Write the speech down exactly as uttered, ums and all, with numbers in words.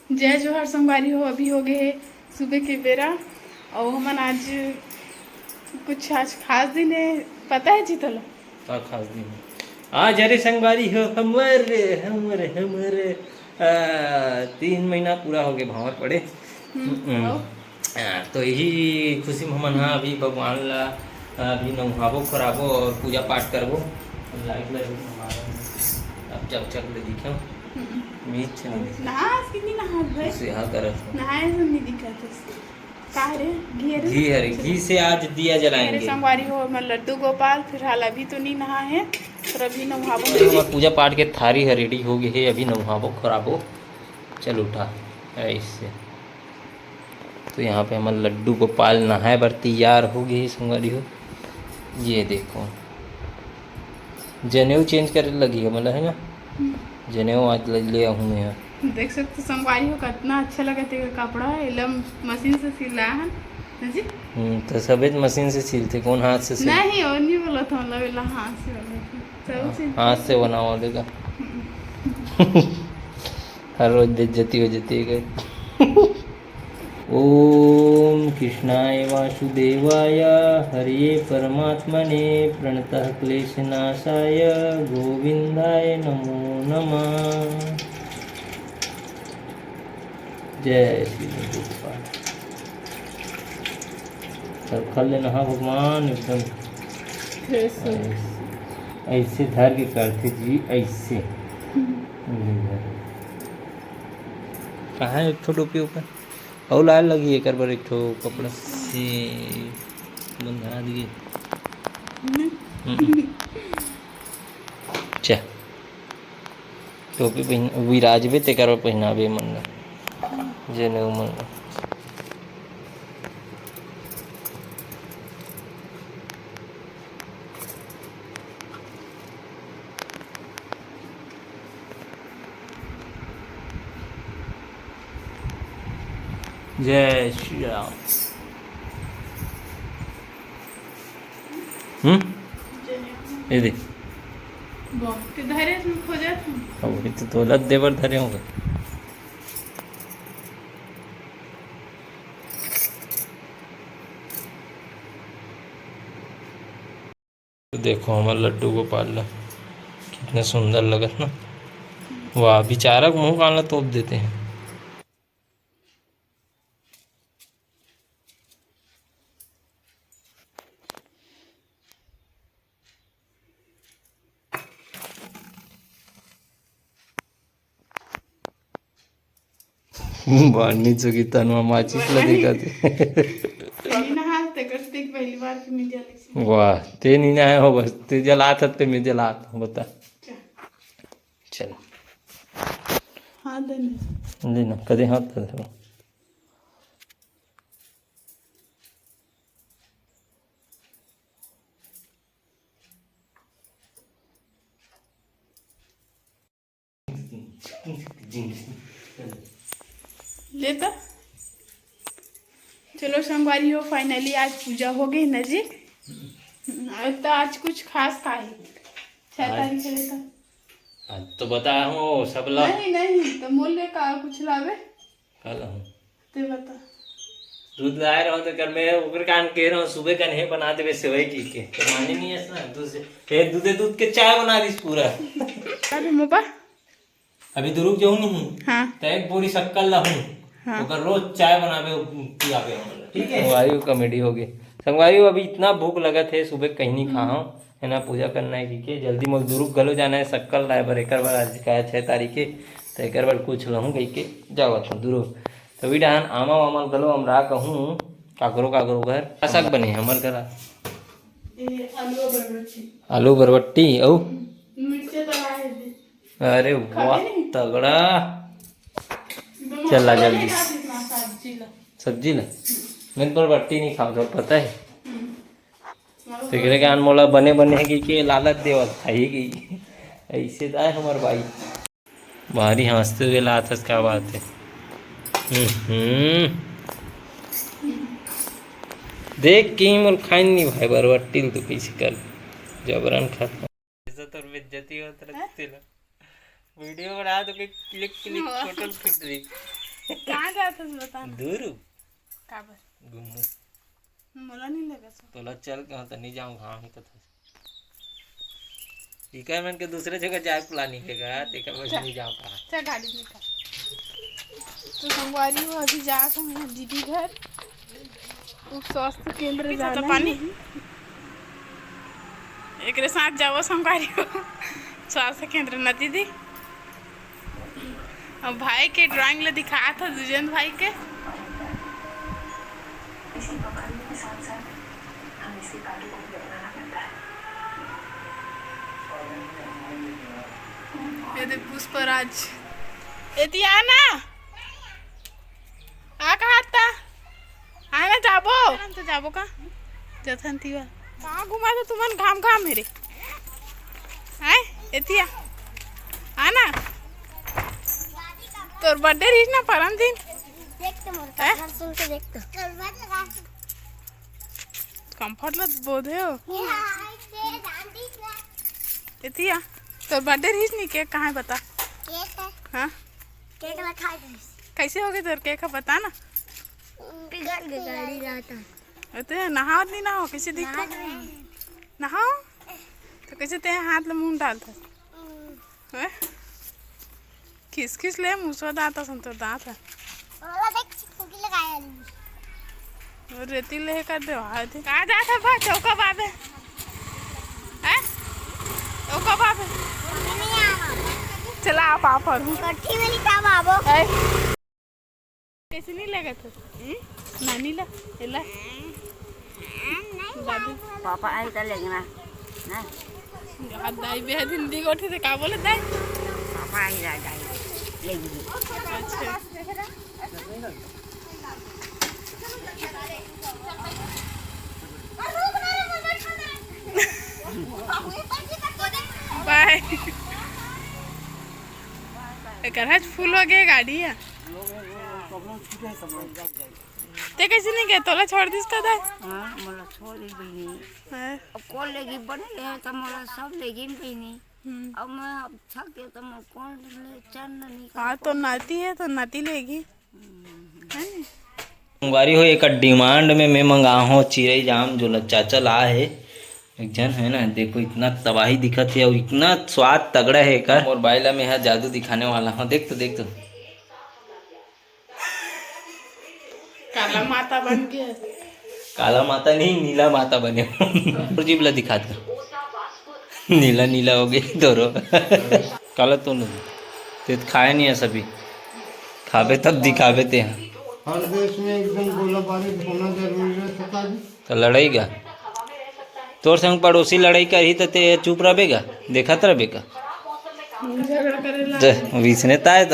जय जोहार संगवारी हो, अभी हो गए हे सुबह के बेरा, अउ हमन आज कुछ, आज खास दिन हे, पता हे जी तोला? का खास दिन हे? आज अरे संगवारी हो, हमर, हमर, हमर, आ, तीन महीना पूरा हो गए भांवर पड़े। हम्म, हम्म। अउ? आ, तो यही खुशी में हमन हा अभी भगवान ला, आ, अभी नहाबो, खोराबो और पूजा पाठ करबो। अब लाइट लगे हमारा, अब चक चक ले दिखे। हम्म। मीच नहीं दिखे। नहा, आज कितनी नहा भाई? उसे हाँ करत हो। नहाए से नहीं दिखा थे। का रे? घी हरे? घी हरे, घी से आज दिया जलाएंगे। मेरे संगवारी हो, मैं लड्डू गोपाल, फिलहाल अभी तो नहीं नहा है, पर अभी नहाबो। तो हमर पूजा पाठ के थारी ह रेडी हो गए हे, अभी नहाबो, खोराबो। चल उठा, ऐसे। तो यहाँ पे हमर लड्डू गोपाल नहाए बर तैयार हो गए हे, संगवारी हो। ये देखो, जनेऊ चेंज करे लगी है, मतलब, है ना? हम्म। जनेऊ आज ले, ले आहूँ मैं। देख सकते संगवारी हो, कितना अच्छा लगत हे कपड़ा, एकदम मशीन से सिला है, है जी? हम्म, तो सबे मशीन से सिलते, कौन हाथ से सिल? नहीं, और नहीं बोला था, मतलब, एला हाथ से बोला था। सब हाँ, सिलते हाथ से हैं। बनावा देगा। हम्म। हर रोज बेइज्जती हो जाती है। ओम कृष्णाय वासुदेवाय हरये परमात्मने प्रणतः क्लेशनाशाय गोविंदाय नमो नमः। जय श्री गुरु गोपाल। सब खा लेना, हाँ भगवान, एकदम fresh हो। ऐसे, ऐसे धर के करथे जी, ऐसे। हम्म। कहाँ है एक ठो टोपी ऊपर? अउ लाए लगही एकर बर एक ठो कपड़ा से बंधा दिए। हम्म। हम्म। चा, टोपी पहिन, विराजबे तेकर बर पहिनाबे मन ला, जनेऊ मन ला। जय श्री राम। हम्म? ये दे। बहुत के धरे तुम खोजत हो। अब ये तो तोला देबर धरे होंगे। तो देखो हमर लड्डू गोपाल ला, कितना सुंदर लगत ना। वाह, बेचारा के मुंह कान ला तोप देते हैं। बानी चुकी तनवा माचिस ला दिखा दे। पहली नहा, तेकर से देख, पहली बार के मीडिया लगी। वाह, ते नहीं ना हो, बस ते जलात हत, ते मैं जलात हूँ, बता। चल। हाथ दे ना। दे ना, कदे हाथ दे ना। ले तो। चलो संगवारी हो, finally आज पूजा हो गई ना जी। और तो आज कुछ खास का है? छह आज तारीख है तो। आज तो बताया हूँ सब ला। नहीं, नहीं, तो मोल ले का कुछ लावे? का लाऊं? ते बता। दूध लाए रहो तो कर मैं ओकर कान कह रहा हूँ, सुबह कन हे बना देवे सेवई की के। तो माने नहीं है ना, दूध से, फिर दूधे दूध के चाय बना दीस पूरा। अभी मोबा? अभी दुरुग जाऊँ नहीं। हाँ। तो एक बोरी शक्कर लाहूँ। हाँ। ओकर रोज चाय बनावे, पियावे हम लोग, ठीक है? वायु comedy हो गई। संगवारी हो, अभी इतना भूख लगत है, सुबह कहीं नहीं खा हूँ, है ना, पूजा करना है कि के, जल्दी मोल दुरुग घलो जाना है, शक्कर लाए बर, एकर बर आज का है छह तारीख के, तो एकर बर कुछ लहूँ कह के जावत हूँ दुरुग। तो भी डहान आमा वामा घलो अमरा कहूँ, काकरो काकरो घर, का साग बने हमर घर? ये आलू बरबट्टी। आलू बरबट्टी, अउ? मिर्चे तो लाए थे। अरे वाह, खाते नहीं? तगड़ा। एकदम चल ला मसाला जल्दी। नहीं खाती इतना सब्जी ला। सब्जी ला? मैं तो बरबट्टी नहीं खाऊँ, तो पता है। हम्म। तेकरे कान मोला बने बने की के लालच देवत खाई गई। ऐसे तो है हमार भाई। भारी हंसते हुए लात हस, का बात है? हम्म। देख के ही मोर खाइन नहीं भाई, बरबट्टी तो कैसे कर जबरन खाता। ऐसा तो बेइज्जती होत रहती तेला। वीडियो बना तो कोई click click वाह। फोटो खींच रही। कहाँ जात हस बता ना? दूर। काबर? घूमू। मोला नहीं लगा सो। तोला चल के, हाँ, तो नहीं जाऊँ, घाम ही तो था। इकर मन के दूसरे जगह जाए planning हे गा, तेकर वजह चल। नहीं जाऊँ कहाँ। चल गाड़ी निकाल। तो संगवारी हो, अभी जात हूँ मैं दीदी घर। उप स्वास्थ्य केंद्र पीछे तो जाना पानी। है। एकरे साथ जाओ संगवारी हो। स्वास्थ्य केंद्र न दीदी। अब भाई के drawing ल दिखात हो, दुजेंद्र भाई के। इसी बखत के साथ साथ हमें इसके कार्यों को भी अपनाना पड़ता है। ये देख पुष्पराज। एती आ ना। आ कहाँ था? आ ना जाबो। तो जाबो का? जथन तिवा। कहाँ घुमा तो तुमन घाम घाम मेरे? हैं? एती आ। आ ना। तोर birthday रहीस ना परम दिन? देख तो मोर हैं? कपड़ा सुन के देख तो। Comfort ल बोधे हो। ये हाय, ये जान दीस ना। एती आ। तोर birthday रहीस नी, cake कहाँ हे बता? Cake है। हाँ? Cake ला खा दीस। कैसे हो गे तोर cake ह बता ना। पिघल गे गाड़ी जाता। अते नहावत नहीं नहाओ, कैसे दिखता? नहात नहीं। नहाओ। तो कैसे ते हाथ ल मुंह डालता? हम्म। हैं? खिसखिस ले मुसवा दांत असन तोर दांत ह। ओला देख चिपकू की लगाया नहीं। और रेती ले कर दे, हाय दे। कहाँ जात ह बा? चौका बाबे। हैं? चौका बाबे। नहीं आ रहा। चला आप, आप और हूँ। कट्ठी में नहीं था बाबू। ऐ। कैसे नहीं लगत हो? हम्म? नानी ला, एला। दादी। पापा आई त लेगना। हाँ। हाथ दाई बेहद हिंदी गोठी से का बोले दाई? पापा आई रा दाई। लेगी। अच्छा। Bye। एकर आज full हो गए गाड़ी है। ते कैसे नहीं गए? तोला छोड़ दिस का दाई? हाँ, मोला छोड़ दिस बहिनी। हाँ। अब कौन लेगी? बने रहे तो मोला सब लेगी न बहिनी। हम्म। अब मैं अब थक गया तो मैं कौन ले चैन नहीं कर हाँ, तो पाऊँ। नाती है तो नाती लेगी। हम्म। है नी? संगवारी हो, एकर demand में मैं मंगा हो चिरई जाम, जो ल-, चाचा ला हे एक झन, है ना। देखो, इतना तबाही दिखत हे और इतना स्वाद तगड़ा हे एकर। और बाई ला मैं हा जादू दिखाने वाला हूँ, देख तो, देख तो। काला माता बन गया। काला माता नहीं, नीला माता बने। और जीभ ला दिखा दे। नीला नीला हो गई दोनों। काला तो नहीं। ते तो खाए नहीं है सभी। खाबे तब दिखाबे ते हैं। हर देश में एकदम गोला बारूद होना जरूरी है, पता जी। तो लड़ाई का? तोर संग पड़ोसी लड़ाई करही तो ते चुप रहबे का? देखत रहबे का? झगड़ा करे ला। ते विसने ताय तो।